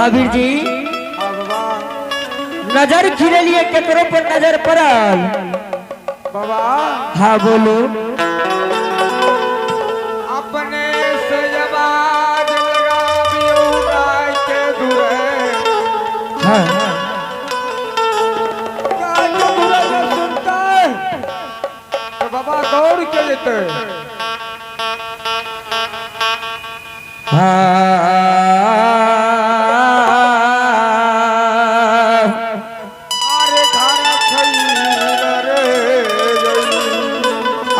महावीर जी। हाँ बाबा। नजर खिरेलिए केकरो पर नजर पड़ल? बाबा। हाँ बोलो। अपने से आवाज लगाबियो गाय के दुरे। हाँ गाय के दुरे जो सुनता है तो बाबा दौड़ के जेते। हाँ अरे घर छैल रे गई।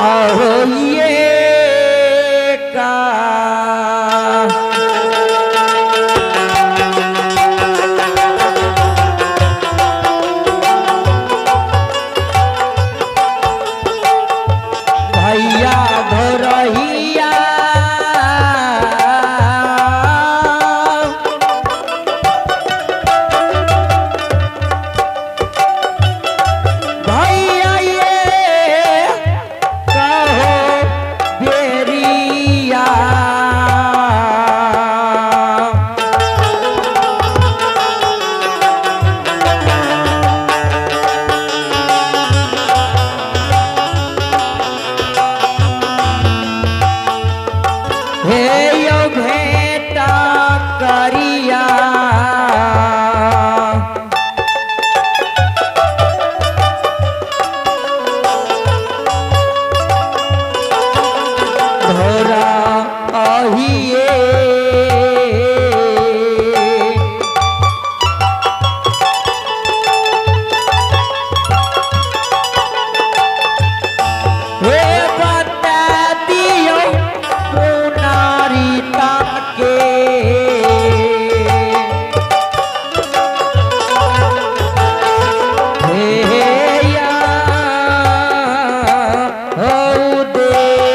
आहो ये का भैया भोरहिया भैया ये कहो बेरिया। हे यो भेटा करिया धोरा अहिए। हे बता दियो पुनारिता के। हे या हो देश।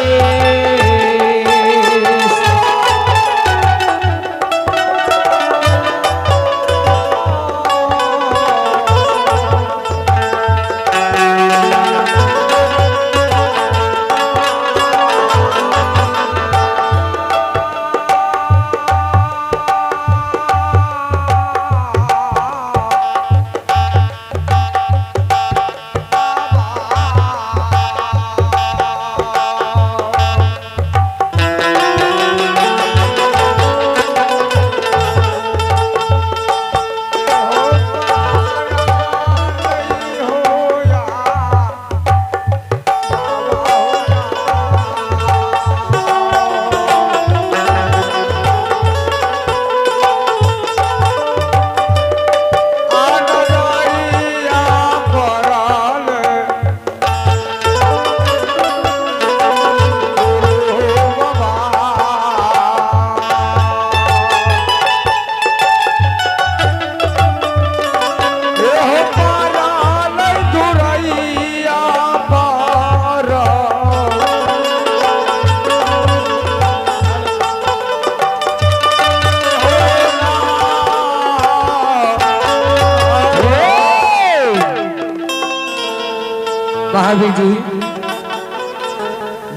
महावीर जी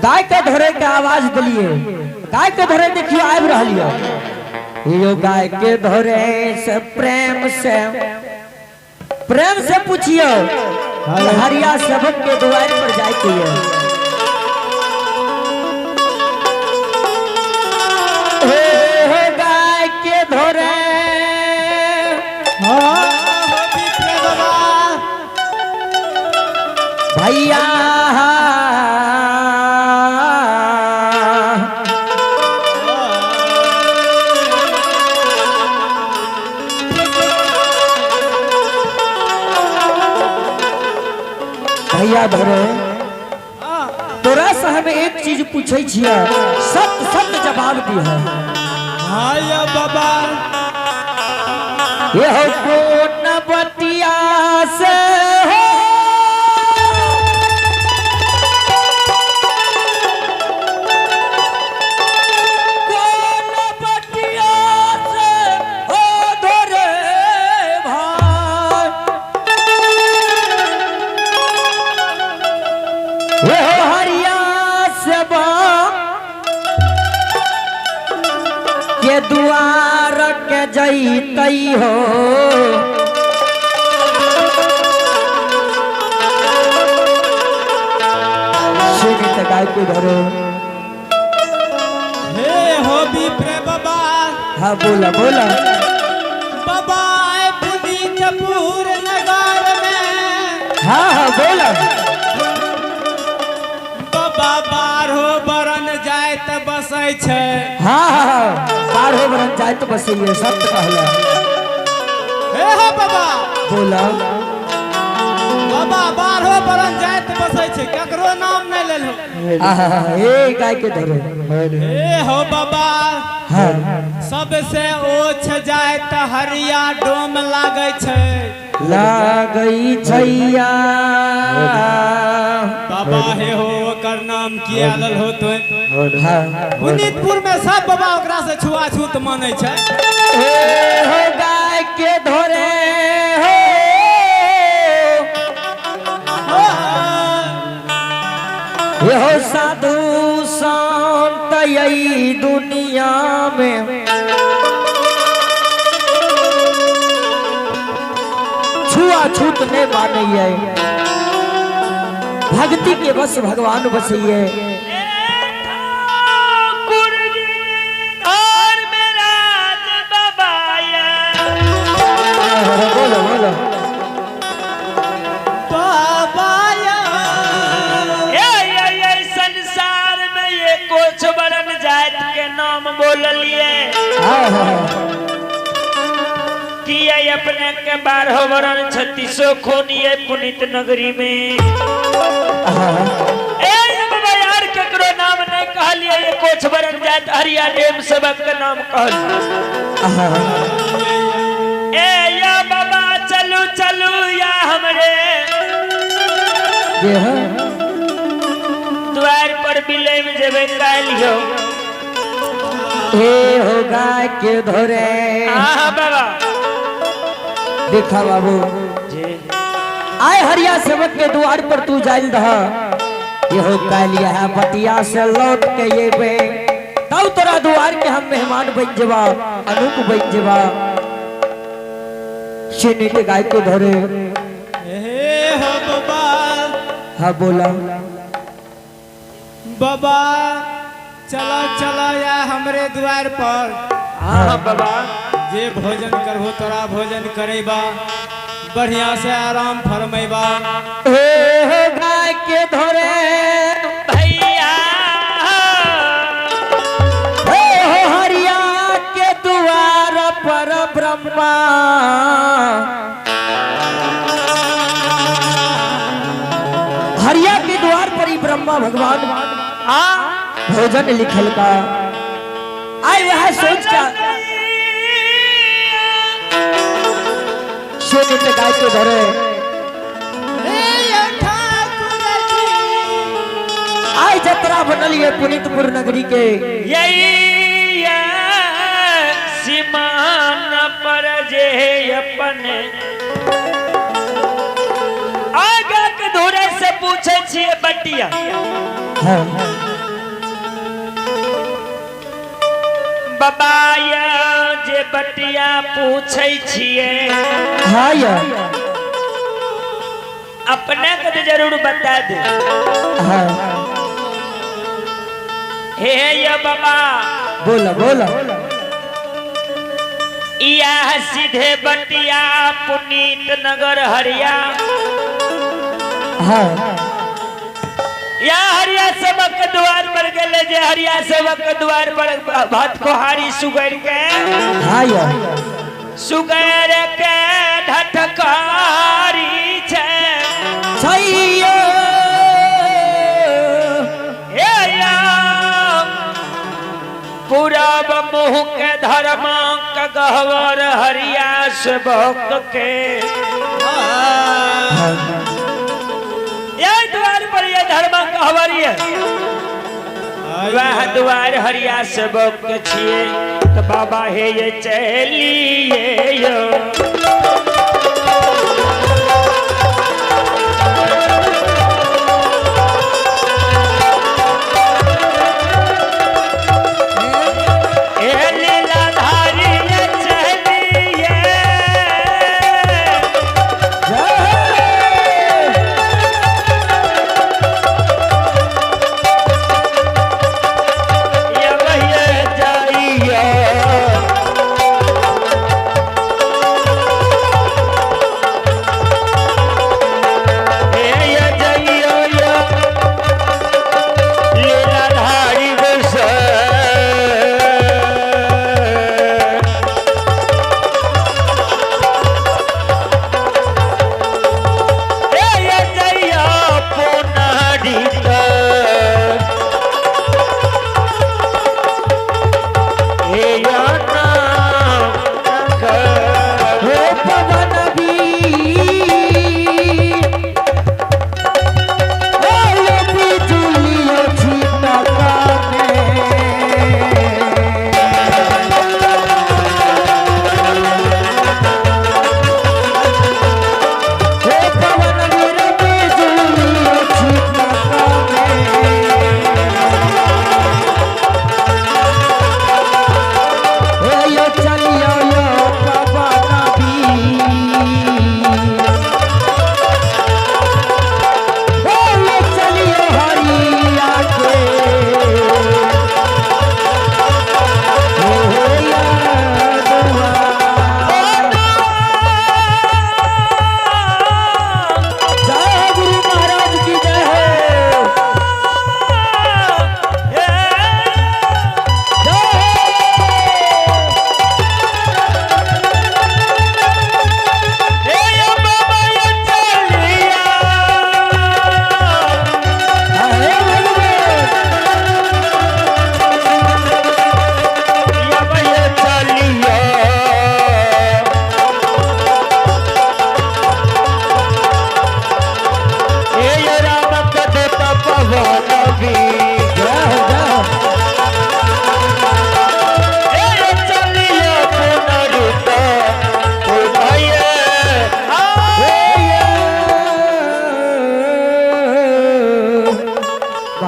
गाय के धरे के आवाज दिलिए, गाय के धरे देखियो आबि रहल यो गाय के धरे से प्रेम से पूछियो हरिया सबक के द्वार पर जाए के ये। हे गाय के धरे भैया भैया धरे तोरा से हम एक चीज पूछे छियै, सत्य सत्य जवाब दिह। हाँ या बाबा। ये हो कोन बतिया से हो कोन बतिया से हो धरे भाई। ये हो हरिया से बा के दुआर के जा जैतई हो। सुनी त गाय के धरे। हे हो विप्र बाबा। हाँ बोला बोला बाबा आए पुनीतपुर नगर में। हाँ हाँ बोला। बाबा बारहो बरन जाए त बसै छै। हाँ हाँ हाँ बारहो बरन जाए तो बसैये, सत्य कहला। हे हो बाबा बोला। बाबा बारहो बरन जाए त बसै छै, ककरो नाम नहीं लेलहो। हे गाय के धरे। हे हो बाबा। हाँ सबसे ओछ जाए त हरिया डोम लागै छै। लागै छैया। बाबा हे हो ओकर नाम किया लल हो तो। हाँ पुनीतपुर में सब बाबा ओकरा से छुआछूत मानै छै। हे हो गाय के धरे हो। ये हो साधु संत यही दुनिया में छुआछूत नहीं मानैये, भक्ति के बस भगवान बसैये। बोलो बोलो बाबा ये संसार में ये कुछ बरन जात के नाम बोललिए। हाँ हाँ कि ये अपने के बारह बरन 36 खून ये पुनीत नगरी में। हाँ ए बाबा यार केकरो नाम नहीं कहलिए, ये कुछ बरन जात हरिया डेम सबक के नाम कहलिए। हाँ ए या बाबा चलू चलू या हमरे ये है द्वार पर बिले में जेबे कालियो। हे हो गाय के धरे। हाँ बाबा देखा बाबू जी आए हरिया सेवक के द्वार पर तू जाइल रह, ये हो कालिया है बटिया से लौट के ये बे तब तोरा द्वार के हम मेहमान बन जेबा, अनूप बन जेबा। चीनी के गाय के धरे। हे हो बाबा। हाँ बोला बाबा चलो चलो या हमरे द्वार पर। हाँ बाबा जे भोजन करबो तोरा भोजन करेबा, बढ़िया से आराम फरमेबा। हे हो गाय के धरे भैया। हे हो हरिया के द्वार पर ब्रह्मा हरिया के द्वार पर ही ब्रह्मा भगवान भोजन लिखल का आए वह सोच का सोने पे गाय के धरे। आए जतरा बनल ये पुनीतपुर नगरी के यही सीमान पर जे अपने आगा के धुरे से पूछे छिए बटिया। हाँ बाबा या जे बटिया पूछे छिए। हाँ या अपने के तो जरूर बता दे। हाँ हे या बाबा बोला बोला। यह सीधे बटिया पुनीत नगर हरिया। हाँ या हरिया सेवक के द्वार पर गेले जे हरिया सेवक के द्वार पर भात कोहारी सुगर के। हाँ या सुगर के ढटकारी छै छैयो। हे या पूरब मुँह के धर्म के गहवर हरिया सेवक के। ये द्वार पर ये धर्म गहवर ये वह द्वार हरिया सेवक के छिए तो बाबा हे ये चलिए यो। ए लीलाधारी ये चलिए।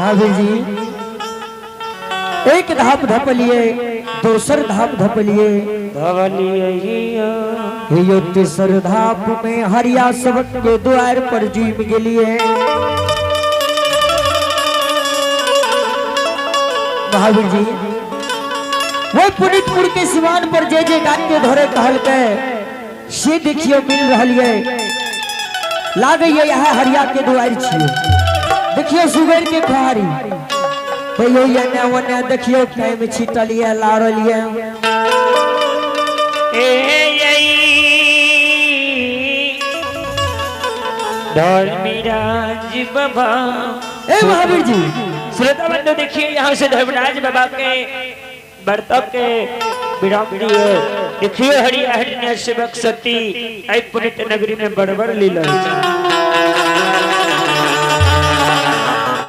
महावीर जी एक धाप धपलिए, दोसर धाप धपलिए, यो तेसर धाप में हरिया सबक के द्वार पर जुम गेलिए। महावीर जी वो पुनीतपुर के सिवान पर जे जे गाय के धरे कहल के से देखियो मिल रहल ये, लागे ये यह हरिया के द्वार छियो। देखियो सुगर के खुहारी तैयो ये ओने देखियो कैम छिटल ये लारल ये। धर्मराज बाबा। ए महावीर जी श्रोता बंधु देखिए यहाँ से धर्मराज बाबा के बर्तव के विराम दिए। देखिए हरि हरिण्य सेवक सती आई पुनित नगरी में बड़बड़ लीला।